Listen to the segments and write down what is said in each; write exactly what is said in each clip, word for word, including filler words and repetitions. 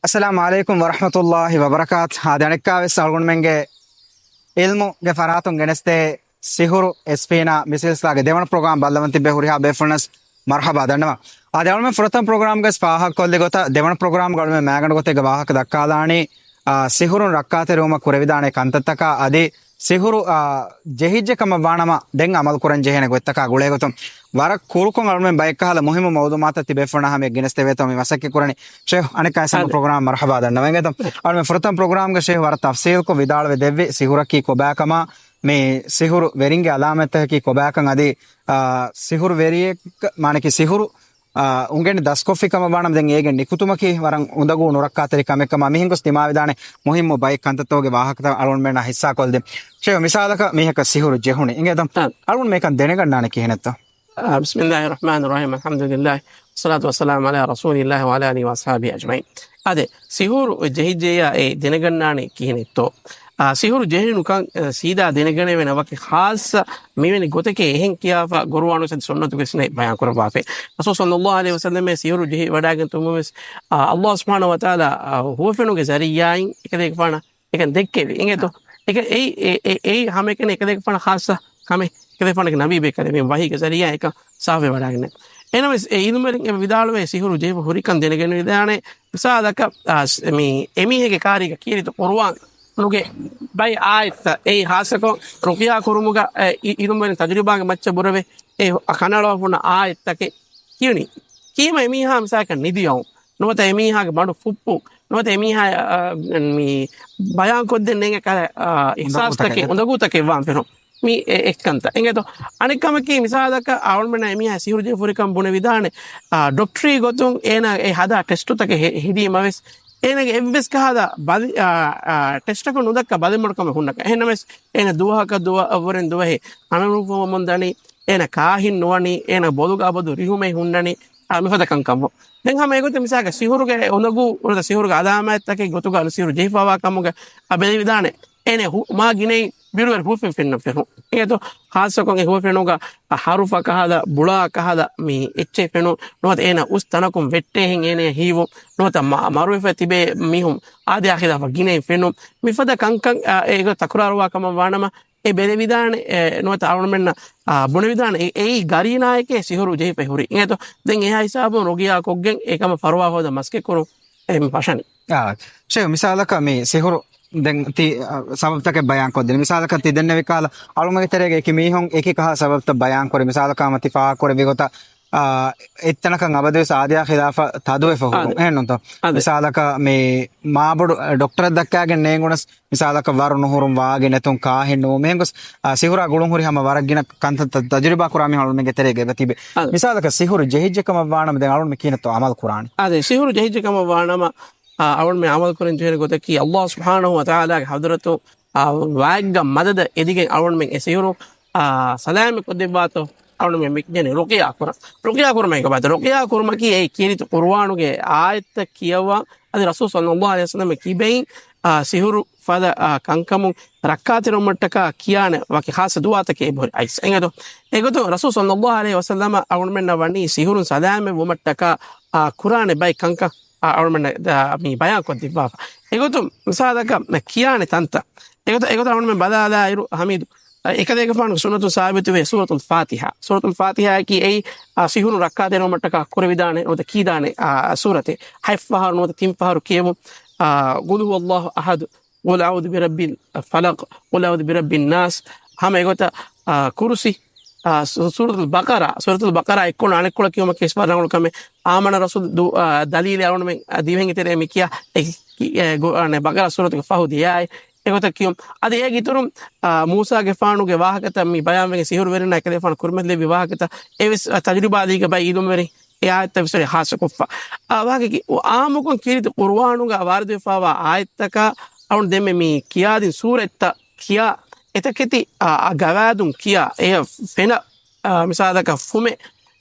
އައްސަލާމު ޢަލައިކުމް ވަރަޙްމަތުﷲި ވަބަރަކާތު. އާދެ، އަނެއްކާވެސް އަޅުގަނޑުމެންގެ ޢިލްމުގެ ފަރާތުން ގެނެސްދޭ ސިހުރު އެސްޕީނާ މި ސިލްސިލާގެ ދެވަނަ ޕްރޮގްރާމް ބައްލަވަން ތިއްބެވި ހުރިހާ ބޭފުޅުންނަށް މަރުޙަބާ ދަންނަވަން. އާދެ، އަޅުމެން ފުރަތަމަ ޕްރޮގްރާމްގަސް ފާހަގަކޮށްލި ގޮތަށް ދެވަނަ ޕްރޮގްރާމްގަ އަޅުމެން މައިގަނޑު ގޮތެއްގެ ވާހަކަ ދައްކާލާނީ، އާ، ސިހުރުން ރައްކާތެރިވުމަށް ކުރެވިދާނެ ކަންތައްތަކާ އަދި ސިހުރު، އާ، ޖެހިއްޖެ ކަމަށް ވާނަމަ ދެން ޢަމަލު ކުރަން ޖެހޭނެ ގޮތްތަކާ ގުޅޭގޮތުން ވަރަށް ކުރުކޮށް އަޅުމެން ބައެއްކަހަލަ މުހިއްމު މައުލޫމާތަށް ތިބޭފުޅުންނާ ހަމަޔަށް ގެނެސްދެވޭތޯ މި މަސައްކަތް ކުރަނީ. ޝޭހް، އަނެއްކާ ސަމަ ޕްރޮގްރާމް މަރުޙަބާ ދަންނަވަން. އެނގޭތޯ؟ އަޅުމެން ފުރަތަމަ ޕްރޮގްރާމްގަ ޝޭހް ވަރަށް ތަފްސީލްކޮށް ވިދާޅުވެ ދެއްވި ސިހުރަކީ ކޮބާކަމާ، މި ސިހުރު ވެރިންގެ އަލާމަތްތަކަކީ ކޮބާކަން އަދި، އާ، ސިހުރު ވެރިއެއް، މާނަކީ ސިހުރު، އާ، އުނގެނި ދަސްކޮށްފި ކަމަށް ވާނަމަ ދެން އޭގެ ނިކުތުމަކީ ވަރަށް އުނދަގޫ ނުރައްކާތެރި ކަމެއް ކަމަށް މިހެން ގޮސް ދިމާވެދާނެ މުހިއްމު ބައެއް ކަންތައްތަކުގެ ވާހަކަތައް އަޅުގަނޑުމެންނާ ހިއްސާކޮށްދޭން. ޝޭހް، މިސާލަކަށް މީހަކަށް ސިހުރު ޖެހުނީ އިނގޭތަ؟ އާ. އަޅުގަނޑު މިކަން ދެނެގަންނާނެ ކިހިނެއްތަ؟ އާ، بسم الله الرحمن الرحيم، الحمد لله، والصلاة والسلام على رسول الله وعلى آله وأصحابه أجمعين. އާދެ، ސިހުރު ޖެހިއްޖެޔާ އެ ދެނެގަންނާނީ ކިހިނެއްތޯ؟ އާ، ސިހުރު ޖެހިނުކަން، އަ، ސީދާ ދެނެގަނެވޭނެ ވަކި ޚާއްޞަ މިވެނި ގޮތެކޭ އެހެން ކިޔާފަ ޤުރުއާނު ސަދި ސުންނަތުގެ ސިނައި ބަޔާން ކުރައްވާފައި. ރަސޫލު ޞައްލައްލާހު ޢަލައިހި ވަސައްލަމަށް ސިހުރު ޖެހި ވަޑައިގެން ތުމުންވެސް، އާ، ﷲ ސުބްޙާނަހު ވަތަޢާލާ، އާ، ހުވަފެނުގެ ޒަރީޢާއިން އެކަލޭގެފާނަށް އެކަން ދެއްކެވި. އިނގޭތޯ؟ އެކަ-، އެއީ، އެ-، އެ-، އެއީ ހަމައެކަނި އެކަލޭގެފާނަށް ޚާއްޞަ ކަމެއް. އެކަލޭގެފާނަށް ނަބީ ބޭކަލެއް ވަޙީގެ ޒަރީޢާ އެކަން ސާފުވެ ވަޑައިގެންނެވި. އެހެންނަމަވެސް އެ ޢިލްމުވެރިން އެ ވިދާޅުވޭ ސިހުރު ޖެހިފަ ހުރިކަން ދެނެގެން ވިދާނެ. މިސާލަކަށް، އާ، ސް-، މި އެމީހެއްގެ ކާރީގަ ކީރިތި ޤުރުއާނުގެ ބައި އާޔަތްތައް އެއީ ޚާއްޞަކޮށް ރުޤިޔާ ކުރުމުގަ، އެ، އި-، ޢިލްމުވެރިން ތަޖުރިބާގެ މައްޗަށް ބުރެވޭ އެ ކަނޑައަޅާފަ ހުންނަ އާޔަތްތަކެއް ކިޔުނީ. ކީމަ އެމީހާ މިސާލަކަށް ނިދިއައުން ނުވަތަ އެމީހާގެ މަޑު ފުއްޕުން ނުވަތަ އެމީހާ، އަ، މި ބަޔާންކޮށްދޭން ނޭނގެ ކަ-، އަ، އިޙްސާސްތަކެއް، އުނދަގޫތަކެއް ވާން ފެނުން. މި އެ-، އެއްކަންތައް. އިނގޭތޯ؟ އަނެއް ކަމަކީ މިސާލަކަށް އަޅުމެންނަށް އެމީހާ ސިހުރު ޖެހި ފުރިކަން ބުނެ ވިދާނެ، އާ، ޑޮކްޓަރީ ގޮތުން އޭނާ އެ ހަދާ ޓެސްޓުތަކެއް ހެ-، ހެދީމަވެސް، އޭނާގެ އެއްވެސް ކަހަލަ ބަލި-، އާ، އާ، ޓެސްޓަކުން ނުދައްކާ ބަލިމަޑުކަމެއް ހުންނަކަށް. އެހެންނަމަވެސް، އޭނާ ދުވަހަކަށް ދުވަ-، ވުރެން ދުވަހެއް އަނަރުފުވަމުން ދަނީ، އޭނާ ކާހިން ނުވަނީ، އޭނާ ބޮލުގަ އަބަދު ރިހުމެއް ހުންނަނީ، އާ، މިފަދަ ކަންކަން. ދެން ހަމަ އެގޮތަށް މިސާލަކަށް ސިހުރުގެ އުނދަގޫ ނުވަތަ ސިހުރުގެ އަލާމާތްތަކެއް ގޮތުގަ ސިހުރު ޖެހިފަވާ ކަމުގަ އަ ބެލެވިދާނެ. އޭނެ ހު-، މާ ގިނައިން ބިރުވެރި ހުވަފެން ފެންނަން ފެނުން. އެނގޭތޯ؟ ޚާއްޞަކޮށް އެ ހުވަފެނުގަ އަ ހަރުފަ ކަހަލަ، ބުޅާ ކަހަލަ މި އެއްޗެއް ފެނުން. ނުވަތަ އޭނަ އުސް ތަނަކުން ވެއްޓޭހެން އޭނަޔަށް ހީވުން. ނުވަތަ މަ-، މަރުވެފަ ތިބޭ މީހުން އާދެ އާ ޚިލާފަށް ގިނައިން ފެނުން. މިފަދަ ކަންކަން އަ އޭގޮތަށް ތަކުރާރުވާ ކަމަށް ވާނަމަ، އެ ބެލެވިދާނެ، އެ، ނުވަތަ އަޅުމެންނަށް، އާ، ބުނެވިދާނެ، އެ، އެއީ ގަރީނާއެކޭ ސިހުރު ޖެހިފައި ހުރީ. އިނގޭތޯ؟ ދެން އެހާ ހިސާބުން ރުގިޔާ ކޮށްގެން އެ ކަމަށް ފަރުވާ ހޯދަން މަސައްކަތް ކުރުން އެ މި ފަށަނީ. އާ، ޝޭހް، މިސާލަކަށް މި ސިހުރު ދެން ތި، އާ، ސަބަބުތަކެއް ބަޔާން ކޮށްދިން. މިސާލަކަށް ތި ދެންނެވި ކަހަލަ އަޅުމެންގެ ތެރޭގަ އެކި މީހުން އެކި ކަހަލަ ސަބަބުތައް ބަޔާން ކުރި. މިސާލަކަށް މަ ތި ފާހަގަކުރެއްވި ގޮތަށް، އާ، އެއްތަނަކަށް އަބަދުވެސް އާދެއާ ޚިލާފަށް ތަދުވެފަ ހުރުން. އާދެ. އެހެންނުތޯ؟ އާދެ. މިސާލަކަށް މި މާބޮޑު ޑޮކްޓަރެއް ދައްކާގެން ނޭނގުނަސް، މިސާލަކަށް ވަރު ނުހުރުން، ވާގި ނެތުން، ކާހިން ނުވުން، މިހެން ގޮސް، އާ، ސިހުރާ ގުޅުން ހުރި ހަމަ ވަރަށް ގިނަ ކަންތައް ތަ-، ތަޖުރިބާ ކުރާ މީހުން އަޅުމެންގެ ތެރޭގަ އެބަ ތިބެ. އާދެ. މިސާލަކަށް ސިހުރު ޖެހިއްޖެ ކަމަށް ވާނަމަ ދެން އަޅުން މި ކިހިނެއްތޯ އަމަލު ކުރާނީ؟ އާދެ، ސިހުރު ޖެހިއްޖެ ކަމަށް ވާނަމަ، އާ، އަޅުން މި އަމަލު ކުރަން ޖެހޭނެ ގޮތަކީ، ﷲ ސުބްޙާނަހޫ ވަތަޢާލާގެ ޙަޟްރަތު، އާ، ވާތްގަ މަދަދަށް އެދިގެން އަޅުންމެން އެ ސިހުރު، އާ، ސަލާމަތް ކޮށްދެއްވާތޯ، އަޅުންމެން މި ކިޔަނީ ރުޤިޔާ ކުރަން. ރުޤިޔާ ކުރުމަކީ ކޮބާތޯ؟ ރުޤިޔާ ކުރުމަކީ އެ ކީރިތި ޤުރުއާނުގެ އާޔަތްތައް ކިޔަވާ، އަދި ރަސޫލު ޞައްލައްލާހު ޢަލައިހި ވަސައްލަމަ ކިބައިން، އާ، ސިހުރު ފަދަ، އާ، ކަންކަމުން ރައްކާތެރިވުމަށްޓަކާ ކިޔާނެ ވަކި ޚާއްޞަ ދުޢާތަކެއް އެބަހުރި އައިސް. އެނގޭތޯ؟ އެގޮތުން ރަސޫލު ޞައްލައްލާހު ޢަލައިހި ވަސައްލަމަ އަޅުންމެންނަށް ވަނީ ސިހުރުން ސަލާމަތް ވުމަށްޓަކާ، އާ، ކުރާނެ ބައެއް ކަންކަން އަ-، އަޅުމެންނަށް ދާ-، މި ބަޔާން ކޮށްދެއްވާފަ. އެގޮތުން މިސާލަކަށް ކިޔާނެ ތަންތަން. އެގޮތަށް، އެގޮތަށް އަޅުމެން ބަލާލާއިރު ހަމީދު، އަ، އެކަލޭގެފާނުގެ ސުންނަތުން ސާބިތުވޭ ސޫރަތުލް ފާތިޙާ. ސޫރަތުލް ފާތިޙާއަކީ އެއީ، އަ، ސިހުރު ރައްކާތެރިވުމަށްޓަކާ ކުރެވިދާނެ ނުވަތަ ކީދާނެ، އަ، ސޫރަތެއް. ހަތް ފަހަރު ނުވަތަ ތިން ފަހަރު ކިޔެވުން. އަ، قل هو الله أحد، قل أعوذ برب الفلق، قل أعوذ برب الناس، ހަމަ އެގޮތަށް، އާ، ކުރުސި، އާ، ސު-، ސޫރަތުލް ބަޤަރާ، ސޫރަތުލް ބަޤަރާ އެއްކޮޅު އަނެއްކޮޅަށް ކިޔުމަކީ ވެސް ވަރަށް ރަނގަޅު ކަމެއް. އާމަނަ ރަސޫލު ދު-، އާ، ދަލީލެއް އަޅުންމެން، އާ، ދިވެހިންގެ ތެރޭ މި ކިޔާ، އެ، އެ، ގު-، އާ، ނެ، ބަޤަރާ ސޫރަތުގެ ފަހު ދިޔައާއި އެގޮތަށް ކިޔުން. އަދި އޭގެ އިތުރުން، އާ، މޫސާގެފާނުގެ ވާހަކަތައް މި ބަޔާންވެގެން ސިހުރުވެރިންނާ އެކަލޭފާނު ކުރިމަތިލެއްވި ވާހަކަތައް އެވެސް، އާ، ތަޖުރިބާދީގެ ބައި އިލްމުވެރިން އެ އާޔަތްތައް ވިސްނުން ޚާއްޞަކޮށްފަ. އާ، ވާހަކައަކީ، އާ، އާއްމުކޮށް ކީރިތި ޤުރުއާނުގަ ވާރިދުވެފަވާ އާޔަތްތަކާ އަޅުން ދެންމެ މި ކިޔާދިން ސޫރަތްތައް ކިޔާ، އެތަކެތި، އާ، އާ، ގަވާއިދުން ކިޔާ، އެ ފެނަށް، އާ، މިސާލަކަށް ފުމެއް،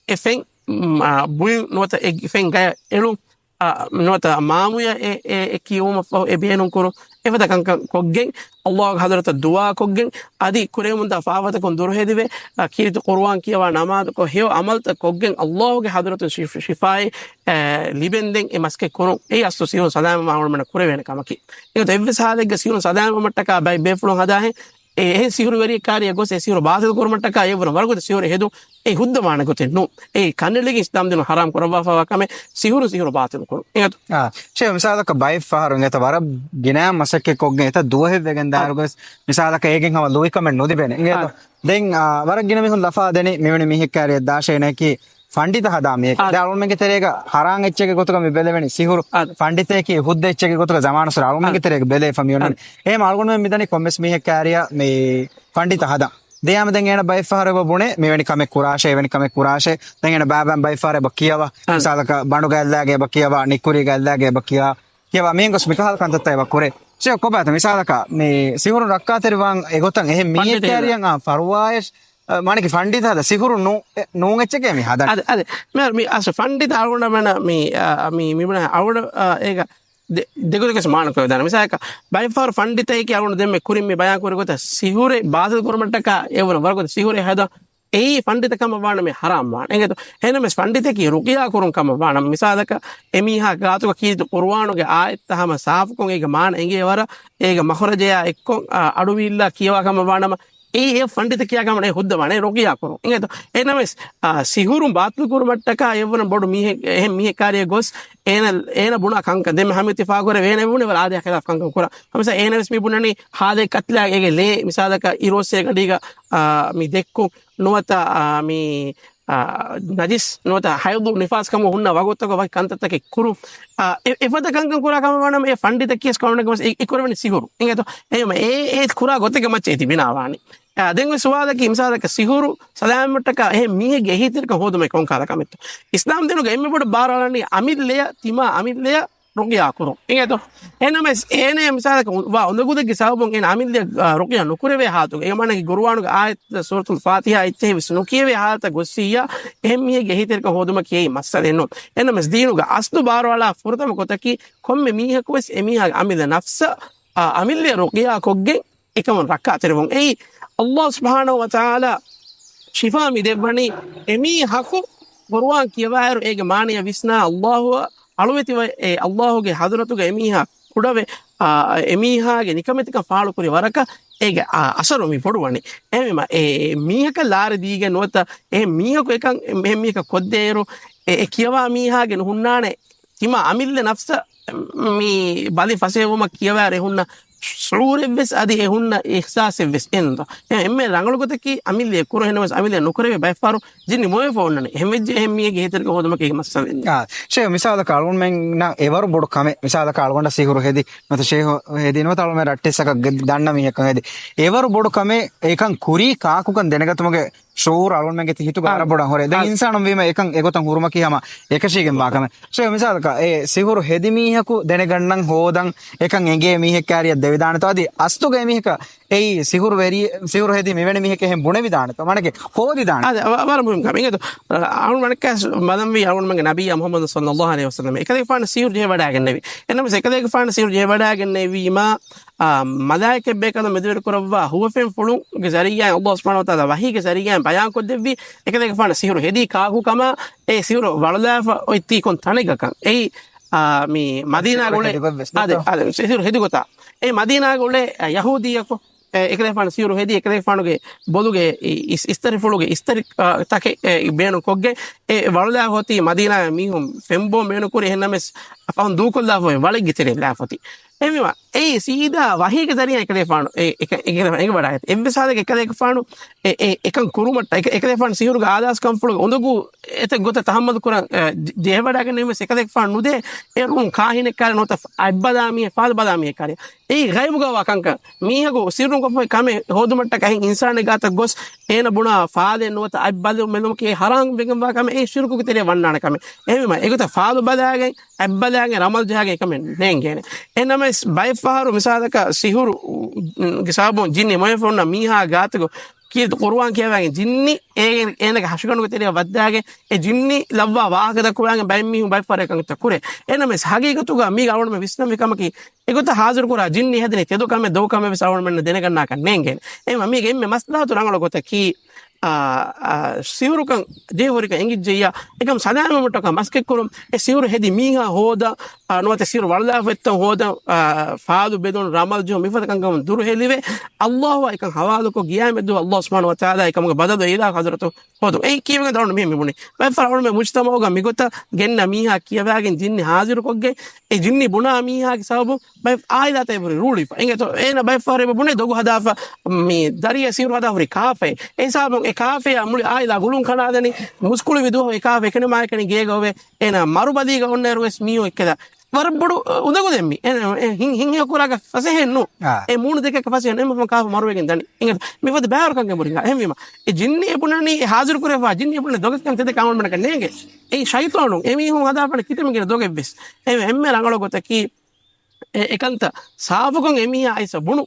އެ ފެން، މް، އާ، ބުއިން ނުވަތަ އެ ފެން ގަޔަށް އެޅުން، އާ، ނުވަތަ މާމުޔަށް އެ، އެ، އެ ކިޔުމަށްފަހު އެ ބޭނުން ކުރުން، އެފަދަ ކަންކަން ކޮށްގެން، ﷲ ގެ ޙަޟްރަތަށް ދުޢާ ކޮށްގެން، އަދި ކުރެވެމުންދާ ފާފަތަކުން ދުރުހެދިވެ، އަ، ކީރިތި ޤުރުއާން ކިޔަވާ، ނަމާދުކޮށް، ހެޔޮ ޢަމަލުތައް ކޮށްގެން، ﷲ ގެ ޙަޟްރަތުން ޝިފް-، ޝިފާއެއް، އެ، ލިބެންދެން އެ މަސައްކަތް ކުރުން. އެއީ އަސްލު ސިހުރު ސަލާމަތްވާން އުޅުމަށް ކުރެވޭނެ ކަމަކީ. އެގޮތަށް އެއްވެސް ޙާލެއްގަ ސިހުރު ސަލާމަތްވުމަށްޓަކާ ބައެއް ބޭފުޅުން ހަދާހެން އެ އެހެން ސިހުރުވެރިއެއް ކާރިއަށް ގޮސް އެ ސިހުރު ބާޠިލު ކުރުމަށްޓަކާ އެއްވުރެ ވަރުގަދަ ސިހުރެއް ހެދުން އެ ހުއްދަ ވާނެ ގޮތެއް ނޫން. އެ ކަންނެޅިގެން އިސްލާމްދީނުން ޙަރާމް ކުރައްވާފައިވާ ކަމެއް ސިހުރު، ސިހުރު ބާޠިލު ކުރުން. އެނގޭތޯ؟ އާ، ޝޭޚް މިސާލަކަށް ބައެއް ފަހަރު އިނގޭތޯ ވަރަށް ގިނަ މަސައްކަތް ކޮށްގެން އެތައް ދުވަހެއް ވެގެން ދާއިރު ގޮސް މިސާލަކަށް އޭގެން ހަމަ ލުއި ކަމެއް ނުލިބޭނެ. އިނގޭތޯ؟ އާ. ދެން، އާ، ވަރަށް ގިނަ މީހުން ލަފާ ދެނީ މިވެނި މީހެއް ކާރިއަށް ދާށޭ ނެކި ފަންޑިތަ ހަދާ މީހެއް. އާ. ދެން އަޅުގަނޑުމެންގެ ތެރޭގަ ޙަރާމް އެއްޗެއްގެ ގޮތުގަ މި ބެލެވެނީ ސިހުރު. އާ. ފަންޑިތައަކީ ހުއްދަ އެއްޗެއްގެ ގޮތުގަ ޒަމާނުއްސުރެ އަޅުގަނޑުމެންގެ އާ. ތެރޭގަ ބެލެވިފަ މި އޮންނަނީ. އާ. އެހެން އަޅުގަނޑުމެން މިދަނީ ކޮންމެސް މީހެއް ކާރިއަށް މި ފަންޑިތަ ހަދަން. ދެން ހަމަ ދެން އޭނަ ބައެއް ފަހަރު އެބަ ބުނޭ މިވެނި ކަމެއް ކުރާށޭ، އެވެނި ކަމެއް ކުރާށޭ. ދެން އޭނަ ބައި ބައި ބައެއް ފަހަރު އެބަ ކިޔަވާ. އަން. މިސާލަކަށް ބަނޑުގަ އައްލާގެ އެބަ ކިޔަވާ، ނިކުރީގަ އައްލާގެ އެބަ ކިޔަވާ. ކިޔަވާ މިހެން ގޮސް މިކަހަލަ ކަންތައްތައް އެބަ ކުރޭ. ޝޭޚް ކޮބާތަ މިސާލަކަށް މި ސިހުރު ރައްކާތެރިވާން އެގޮތަށް އެހެން މީހެއް ފަންޑިތަ ކާރިއަށް، އާ، ފަރުވާއަށް، އަ، މާނަކީ ފަންޑިތަ ހަދަ ސިހުރު ނޫ-، އެ، ނޫން އެއްޗެކޭ މި ހަދަން. އަދެ، އަދެ. މި، މި އަސް ފަންޑިތަ އަޅުގަނޑަށް މި، އަ، މި، މި ބުނާ އަޅުގަނޑަށް، އަ، އޭގަ ދެ-، ދެގޮތަކަސް މާނަކޮށް ދާނެ. މިސާލަކަށް، ބައެއްފަހަރު ފަންޑިތައެކޭ އަޅުގަނޑު ދެންމެ ކުރިން މި ބަޔާން ކުރި ގޮތަށް ސިހުރެއް ބާތިލް ކުރުމަށްޓަކާ އެވުނަ ވަރުގަދަ ސިހުރެއް ހަދާ. އެއީ ފަންޑިތަ ކަމަށް ވާނަމޭ ޙަރާމް ވާނެ. އެނގޭތޯ؟ އެހެންނަމަވެސް ފަންޑިތައަކީ ރުޤިޔާ ކުރުން ކަމަށް ވާނަމަ، މިސާލަކަށް އެމީހާ ގާތުގަ ކީރިތި ޤުރުއާނުގެ އާޔަތްތައް ހަމަ ސާފުކޮށް އޭގެ މާނަ އެނގޭ ވަރަށް އޭގެ މަޚްރަޖަޔާ އެއްކޮށް، އަ، އަޑުވީއްލާ ކިޔަވާ ކަމަށް ވާނަމަ، އެއީ އެ ފަންޑިތަ ކިޔާ ކަމަށް އެ ހުއްދަ ވާނެ، ރުޤިޔާ ކުރުން. އެނގޭތޯ؟ އެހެންނަމަވެސް، އާ، ސިހުރު ބާތިލް ކުރުމަށްޓަކާ އެއްވަނަ ބޮޑު މީހެއް، އެހެން މީހެއް ކާރިއަށް ގޮސް އޭނަ، އޭނަ ބުނާ ކަންކަން ދެންމެ ހަމަ ތި ފާހަގަކުރެވޭނެ ބުނެ ވަރަށް އާދަޔާ ޚިލާފް ކަންކަން ކުރާ. ހަމަސާ އޭނަވެސް މި ބުނަނީ ހާދައެއް ކަތިލާ އޭގެ ލޭ މިސާލަކަށް އިރުއޮއްސޭ ގަޑީގަ، އާ، މި ދެއްކުން ނުވަތަ، އާ، މި، އާ، ނަޖިސް ނުވަތަ ހައިޟު ނިފާސް ކަމުގަ ހުންނަ ވަގުތަކަށް ވަކި ކަންތައްތަކެއް ކުރުން. އާ، އެ، އެފަދަ ކަންކަން ކުރާ ކަމަށް ވާނަމަ އެ ފަންޑިތަ ކިޔަސް ކަމަށް ވެސް އެ، އެ ކުރެވެނީ ސިހުރު. އެނގޭތޯ؟ އެހެންވީމަ އެ، އެ ކުރާ ގޮތެއްގެ މައްޗަށް އެ ތި ބިނާވާނީ. އާ، ދެން އޮތް ސުވާލަކީ މިސާލަކަށް ސިހުރު ސަލާމަތްވުމަށްޓަކާ އެހެން މީހެއްގެ އެހީތެރިކަން ހޯދުމަކީ ކޮންކަހަލަ ކަމެއްތޯ؟ އިސްލާމްދީނުގަ އެންމެ ބޮޑަށް ބާރުއަޅަނީ އަމިއްލަޔަށް، ތިމާ އަމިއްލަޔަށް ރުޤިޔާ ކުރުން. އެނގޭތޯ؟ އެހެންނަމަވެސް އޭނަޔަށް މިސާލަކަށް ވާ އުނދަގޫލެއްގެ ސަބަބުން އޭނަ އަމިއްލަޔަށް، އާ، ރުޤިޔާ ނުކުރެވޭ ހާލަތުގަ، އޭގެ މާނައަކީ ޤުރުއާނުގެ އާޔަތް ސޫރަތުލް ފާތިޙާ އެއްޗެހި ވެސް ނުކިޔެވޭ ހާލަތަށް ގޮއްސިއްޔާ، އެހެން މީހެއްގެ އެހީތެރިކަން ހޯދުމަކީ އެއީ މައްސަލައެއް ނޫން. އެހެންނަމަވެސް ދީނުގަ އަސްލު ބާރުއަޅާ ފުރަތަމަ ގޮތަކީ ކޮންމެ މީހަކު ވެސް އެމީހާގެ އަމިއްލަ ނަފްސަށް، އާ، އަމިއްލަޔަށް ރުޤިޔާ ކޮށްގެން އެކަމުން ރައްކާތެރިވުން. އެއީ، ﷲ ސުބްޙާނަހޫ ވަތަޢާލާ ޝިފާ މި ދެއްވަނީ އެމީހަކު ޤުރުއާން ކިޔަވާއިރު އޭގެ މާނަޔަށް ވިސްނާ ﷲ އަޅުވެތިވެ، އެ ﷲ ގެ ޙަޟްރަތުގަ އެމީހާ ކުޑަވެ، އާ، އެމީހާގެ ނިކަމެތިކަން ފާޅުކުރި ވަރަކަށް އޭގެ، އާ، އަސަރު މި ބޮޑުވަނީ. އެހެންވީމަ އެ މީހަކަށް ލާރި ދީގެން ނުވަތަ އެހެން މީހަކު އެކަން، އެހެން މީހަކަށް ކޮށްދޭއިރު އެ، އެ ކިޔަވާ މީހާގެ ނުހުންނާނެ ތިމާ އަމިއްލަ ނަފްސަށް މި ބަލި ފަސޭހަވުމަށް ކިޔަވާއިރު އެ ހުންނަ ޝުޢޫރެއްވެސް އަދި އެ ހުންނަ އިޙްސާސެއްވެސް އެންދޯ. އެ އެންމެ ރަނގަޅު ގޮތަކީ އަމިއްލައެއް ކުރު ހެނަވެސް އަމިއްލައެއް ނުކުރެވޭ ބައެއްފަހަރު ޖިންނި މޮޔަފަ އޮންނަނީ. އެހެންވެއްޖެ އެހެން މީހެއްގެ އެހީތެރިކަން ހޯދުމަކީ އެއީ މައްސަލައެއް ނޫން. އާ، ޝޭޚް މިސާލަކަށް އަޅުގަނޑުމެންނަށް އެވަރު ބޮޑު ކަމެއް، މިސާލަކަށް އަޅުގަނޑަށް ސިހުރު ހެދި، ނުވަތަ ޝޭޚު ހެދި، ނުވަތަ އަޅުގަނޑުމެން ރައްޓެއްސަކަށް ދަންނަ މީހަކަށް ހެދި. އެވަރު ބޮޑު ކަމެއް އެކަން ކުރީ ކާކުކަން ދެނެގަތުމުގެ ޝުޢޫރު އަޅުގަނޑުމެންގެ ހިތުގަ އާ. ވަރަށް ބޮޑަށް ހުރޭ. ދެން އާ. އިންސާނުން ވީމަ އެކަން އެގޮތަށް ހުރުމަކީ ހަމަ އެކަށީގެން ވާ ކަމެއް. ޝޭޚް މިސާލަކަށް އެ ސިހުރު ހެދި މީހަކު ދެނެގަންނަން ހޯދަން އެކަން އެނގޭ މީހެއް ކާރިއަށް ދެވިދާނެތޯ އަދި އަސްލުގަ އެމީހަކަށް އެއީ ސިހުރު ވެރި، ސިހުރު ހެދި މިވެނި މީހެކޭ އެހެން ބުނެވިދާނެތޯ؟ މާނައަކީ ހޯދިދާނެ. އާ، ވަ-، ވަރަށް މުހިންމު ކަމެއް. އިނގޭތޯ، އަޅުގަނޑު މަނައްކާ ބަލަންވީ އަޅުގަނޑުމެންގެ ނަބިއްޔާ މުޙައްމަދު ޞައްލައްލާހު ޢަލައިހި ވަސައްލަމަ އެކަލޭގެފާނު ސިހުރު ޖެހިވަޑައިގެންނެވި. އެނަމަވެސް އެކަލޭގެފާނު ސިހުރު ޖެހިވަޑައިގެންނެވީމާ، އާ، މަލާއިކަތް ބޭކަލުން މެދުވެރިކުރައްވާ ހުވަފެންފުޅުންގެ ޒަރީއާއިން ﷲ ސުބްޙާނަހޫ ވަތަޢާލާ ވަޙީގެ ޒަރީއާއިން ބަޔާންކޮށްދެއްވި އެކަލޭގެފާނު ސިހުރު ހެދީ ކާކު ކަމަށް، އެ ސިހުރު ވަޅުލާފަ އޮތް ތީ ކޮން ތަނެއްގަކަން. އެއީ، އާ، މި މަދީނާ ސިހުރު ގުޅޭ، ހެދި ގޮތް ވެސް އާދެ، ނެތޯ؟ އާދެ، ސިހުރު ހެދި ގޮތާ. އެ މަދީނާ ގުޅޭ، އަ، ޔަހޫދީއަކު، އެ، އެކަލޭގެފާނު ސިހުރު ހެދީ، އެކަލޭގެފާނުގެ ބޮލުގެ އި-، އިސް-، އިސްތަށިފުޅުގެ އިސްތަށި، އާ، ތަކެއް، އެ، ބޭނުން ކޮށްގެން، އެ ވަޅުލާ ހޮތީ މަދީނާ މީހުން ފެންބޯ ބޭނުން ކުރި އެހެންނަމެސް ފަހުން ދޫކޮށްލާފަ އޮތް ވަޅެއްގެ ތެރެއަށް ލާފޮތީ. އެހެންވީމަ، އެއީ ސީދާ ވަޙީގެ ޒަރީއާ އެކަލޭގެފާނު އެ، އެ، އެ، އެނގިވަޑައިގަތީ. އެއްވެސް ހާލެއްގަ އެކަލޭގެފާނު އެ، އެ، އެކަން ކުރުމަށްޓަ، އެކަ-، އެކަލޭގެފާނު ސިހުރުގެ އާލާސްކަންފުޅުގެ އުނދަގޫ އެތައް ގޮތަށް ތަޙައްމަލު ކުރަން، އެ، ޖެ-، ޖެހިވަޑައިގެންނެވީމަސް އެކަލޭގެފާނު ނުދޭ އޭރު ކާހިނެއްކާރި ނުވަތަ އަތްބަލާ މީހެއް، ފާލުބަލާ މީހެއްކާރި. އެއީ ޣައިބުގަ ވާ ކަންކަން. މީހަކު ސިއްރުން ކޮށްފައި ކަމެއް ހޯދުމަށްޓަކާ އެހެން އިންސާނެއް ގާތަށް ގޮސް އޭނަ ބުނާ ފާލެއް ނުވަތަ އަތްބަލު މެލުމަކީ އެ ޙަރާމް ވެގެންވާ ކަމެއް، އެއީ ޝިރުކުގެ ތެރެއަށް ވަންނާނެ ކަމެއް. އެހެންވީމަ އެގޮތަށް ފާލު ބަލާގެން، އަތްބަލާގެން ރަމަލް ޖަހާގެން އެކަމެއް ނޭނގޭނެ. އެހެންނަމަވެސް ބައެއްފަހަރު މިސާލަކަށް ސިހުރު، ގެ ސަބަބުން ޖިންނި މޮޔަފަ އޮންނަ މީހާ ގާތުގަ ކީރިތި ޤުރުއާން ކިޔަވާގެން ޖިންނި އޭގެ، އޭނަގެ ހަށިގަނޑުގެ ތެރެއަށް ވައްދާގެން އެ ޖިންނި ލައްވާ ވާހަކަ ދައްކަވާގެން ބައެއް މީހުން ބައެއް ފަހަރު އެކަންތައް ކުރޭ. އެހެންނަމަވެސް ހަގީގަތުގަ މީގަ އަޅުގަނޑުމެން ވިސްނަންވީ ކަމަކީ، އެގޮތަށް ހާޒިރުކުރާ ޖިންނި ހެދެނީ ތެދު ކަމެއް ދޮގު ކަމެއް ވެސް އަޅުގަނޑުމެންނަށް ދެނެގަންނާކަށް ނޭނގޭނެ. އެހެންވީމަ މީގެ އެންމެ މަސްލަހަތު ރަނގަޅު ގޮތަކީ، އާ، އާ، ސިހުރުކަން ޖެހި ހުރިކަން އެނގިއްޖެއްޔާ، އެކަން ސަލާމަތްވުމަށްޓަކާ މަސައްކަތްކުރުން، އެ ސިހުރު ހެދި މީހާ ހޯދަން، އާ، ނުވަތަ ސިހުރު ވަޅުލާފައިތައް ހޯދަން، އާ، ފާލު ބެދުން، ރަމަލް ޖެހުން، މިފަދަ ކަންކަމުން ދުރުހެލިވެ، ﷲ އާ އެކަން ހަވާލުކޮށް، ގިޔާމަތްދުވަހު ﷲ ސުބްޙާނަހޫ ވަތަޢާލާ އެކަމުގެ ބަދަލު އިލާހު ޙަޟްރަތު ހޯދުން. އެއީ ކީއްވެގެން އަޅުގަނޑު މިހެން މިބުނީ؟ ބައެއް ފަހަރު އަޅުގަނޑުމެން މުޖްތަމަޢުގަ މިގޮތަށް ގެންނަ މީހާ ކިޔަވާގެން ޖިންނި ހާޒިރުކޮށްގެން، އެ ޖިންނި ބުނާ މީހާގެ ސަބަބުން ބައެއް އާއިލާތައް އެބަހުރި ރޫޅިފަ. އިނގޭތޯ، އޭނަ ބައެއް ފަހަރު އެބަ ބުނޭ ދޮގު ހަދާފަ، މި ދަރިއަށް ސިހުރު ހަދާ ހުރި ކާފައެއް. އެ ހިސާބުން އެ ކާފަޔާ މުޅި އާއިލާ ގުޅުން ކަނޑާލަނީ، މުސްކުޅިވި ދުވަހު އެ ކާފަ އެކަނިމާއެކަނި ގޭގަ އޮވޭ. އޭނަ މަރު ބަލީގަ އޮންނައިރު ވެސް މީހުން އެއްކަލަ ވަރަށް ބޮޑު އުނދަގުލެއް މީ. އެ، އެ ހިން، ހިން ހެޔޮކުރާގަ ފަސޭހައެއް ނޫން. އާ. އެ މޫނު ދެކެއްކަ ފަސޭހަ ނޫން. އެމަ ކާފަ މަރުވެގެން ދަނީ. އިނގޭތޯ، މިފަދަ ބައިވަރުކަން އެބުރި ހިނގާ. އެހެންވީމަ، އެ ޖިންނި އެ ބުނަނީ، އެ ހާޒިރު ކުރެވިފަ ޖިންނި އެ ބުނަނީ ދޮގެއްކަން ތެދެއްކަން އަޅުގަނޑުމެންނަކަށް ނޭނގޭ. އެއީ ޝައިޠާނުން އެ މީހުން ހަދާފަން ކިތަންމެ ގިނަ ދޮގެއްވެސް. އެ، އެންމެ ރަނގަޅު ގޮތަކީ، އެ، އެކަންތައް ސާފުކޮށް އެ މީހާ އައިސް ބުނު.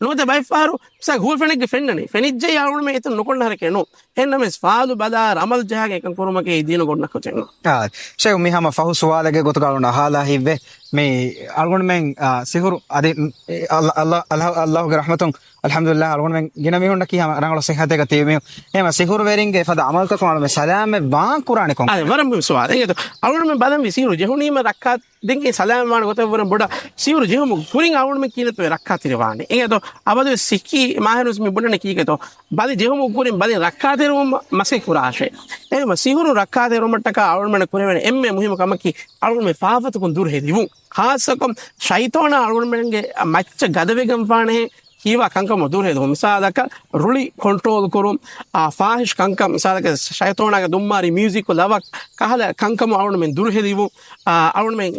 ނުވަތަ ބައެއް ފަހަރު މިސާލަކަށް ހުވަފެނެއްގެ ފެންނަނީ. ފެނިއްޖެ އަޅުގަނޑުމެން އެތަން ނުކޮންނަ ހަރަކަތެއް ނޫން. އެހެންނަމަވެސް ފާލު ބަލާ ރަމަލް ޖަހާގެން އެކަން ކުރުމަކީ ދީނު ގޮންނަ ކަމެއް ނޫން. އާ، ޝޭޚް މި ހަމަ ފަހު ސުވާލެއްގެ ގޮތުގަ އަޅުގަނޑު އަހާލާ ހިތްވޭ. މި އަޅުގަނޑުމެން، އާ، ސިހުރު އަދި، އެ، އައްލާ، އައްލާ، އައްލާ، އައްލާހުގެ ރަޙްމަތުން އަލްޙަމްދުލިއްލާހް އަޅުގަނޑުމެން ގިނަ މީހުންނަކީ ހަމަ ރަނގަޅު ޞިއްޙަތެއްގަ ތިބި މީހުން. އެހެންވީމަ ސިހުރުވެރިންގެ ފަދަ އަމަލުތަކުން އަޅުގަނޑުމެން ސަލާމަތް ވާން ކުރާނީ ކޮން؟ އާ، ވަރަށް މުހިންމު ސުވާލެއް. އިނގޭތޯ، އަޅުގަނޑުމެން ބަލަންވީ ސިހުރު ޖެހުނީމަ ރައްކާތެރިވާނެ ގޮތަށް ވަރަށް ބޮޑަށް ސިހުރު ޖެހުމުގެ ކުރިން އަޅުގަނޑުމެން ކިހިނެއްތޯ ރައްކާތެރިވާނެ. އިނގޭތޯ، އަބަދުވެސް ސިއްހީ މާހިރުން މި ބުނަނީ ކީކޭތޯ، ބަލި ޖެހުމުގެ ކުރިން ބަލި ރައްކާތެރިވުމަށް މަސައްކަތް ކުރާށޭ. އެހެންވީމަ ސިހުރު ރައްކާތެރިވުމަށްޓަކާ އަޅުގަނޑުމެން ކުރެވޭނެ އެންމެ މުހިންމު ކަމަކީ އަޅުގަނޑުމެން ފާފަތަކުން ދުރުހެލިވުން. ޚާއްޞަކޮށް ޝައިޠާނާ އަޅުގަނޑުމެންގެ މައްޗަށް ގަދަވެގެންފާނެހެން ކީއްވާ ކަންކަމުން ދުރުހެލިވުން. މިސާލަކަށް ރުޅި ކޮންޓްރޯލް ކުރުން، އާ، ފާހިޝް ކަންކަން، މިސާލަކަށް ޝައިޠާނާގެ ދުންމާރި މިއުޒިކު ލަވަ ކަހަލަ ކަންކަމުން އަޅުގަނޑުމެން ދުރުހެލިވުން، އާ، އަޅުގަނޑުމެން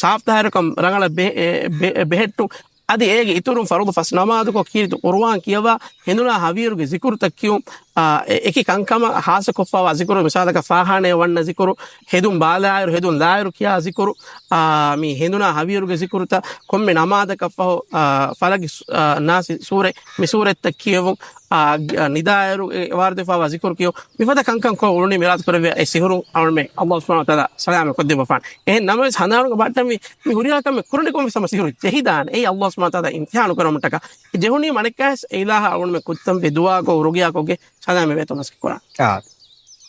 ސާފުތާހިރުކަން ރަނގަޅަށް ބެ-، އެ، ބެ-، ބެހެއްޓުން. އަދި އޭގެ އިތުރުން ފަރުޟު ފަސް ނަމާދުކޮށް ކީރިތި ޤުރުއާން ކިޔަވާ، ހެނދުނާ ހަވީރުގެ ޒިކުރުތައް ކިޔުން، އާ، އެ-، އެކި ކަންކަމަށް ޚާއްޞަކޮށްފައިވާ ޒިކުރު، މިސާލަކަށް ފާޚާނާއަށް ވަންނަ ޒިކުރު، ހެދުން ބާލާއިރު، ހެދުން ލާއިރު ކިޔާ ޒިކުރު، އާ، މި ހެނދުނާ ހަވީރުގެ ޒިކުރުތައް، ކޮންމެ ނަމާދަކަށްފަހު، އާ، ފަލަގި ސު-، އާ، ނާސި ސޫރަތް، މި ސޫރަތްތައް ކިޔެވުން، އާ، ގ-، ނިދާއިރު އެ ވާރިދުވެފައިވާ ޒިކުރު ކިޔެވުން، މިފަދަ ކަންކަން ކޮށް އުޅުނީ މިރާދު ކުރެއްވިޔާ އެ ސިހުރު އަޅުމެ ﷲ ސުބްޙާނަހޫ ވަތަޢާލާ ސަލާމަތް ކޮށްދެއްވަފާނެ. އެހެން ނަމަވެސް ހަނދާނުގަ ބައްޓަންވީ މި ހުރިހާ ކަމެއް ކުރަނީ ކޮންމެ ސަމަ ސިހުރު ޖެހިދާނެ. އެއީ ﷲ ސުބްޙާނަހޫ ވަތަޢާލާ އިމްތިޙާނު ކުރުމަށްޓަކާ. ޖެހުނީ މަނެއްކާސް އެ އިލާހަށް އަޅުމެ ކުއްތަން ވެ ދުޢާކޮށް ރުޤިޔާކޮށްގެ ސަލާމަތް ވޭތޯ މަސައްކަތް ކުރާނެ. އާ.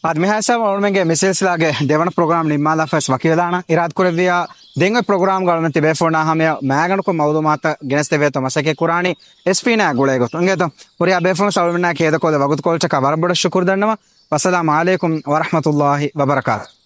އަދި މިހާ ހިސާބަށް އަޅުމެންގެ މި ސިލްސިލާގެ ދެވަނަ ޕްރޮގްރާމް ނިންމާލާފަވެސް ވަކިވެލާނަން. އިރާދަ ކުރެއްވިޔާ ދެން އޮތް ޕްރޮގްރާމްގަ އަޅުމެން ތިބޭފުޅުންނާ ހަމަޔަށް މައިގަނޑުކޮށް މައުލޫމާތުތައް ގެނެސްދެވޭތޯ މަސައްކަތް ކުރާނީ އެސްޕީނާ ގުޅޭގޮތުން. އިނގޭތޯ ހުރިހާ ބޭފުޅުން އަޅުމެންނާ ހޭދަކޮށްލި ވަގުތުކޮޅަށްޓަކާ ވަރަށް ބޮޑަށް ޝުކުރު ދަންނަވަން. ވައްސަލާމު ޢަލައިކުމް ވަރަޙްމަތުﷲި ވަބަރަކާތުހު.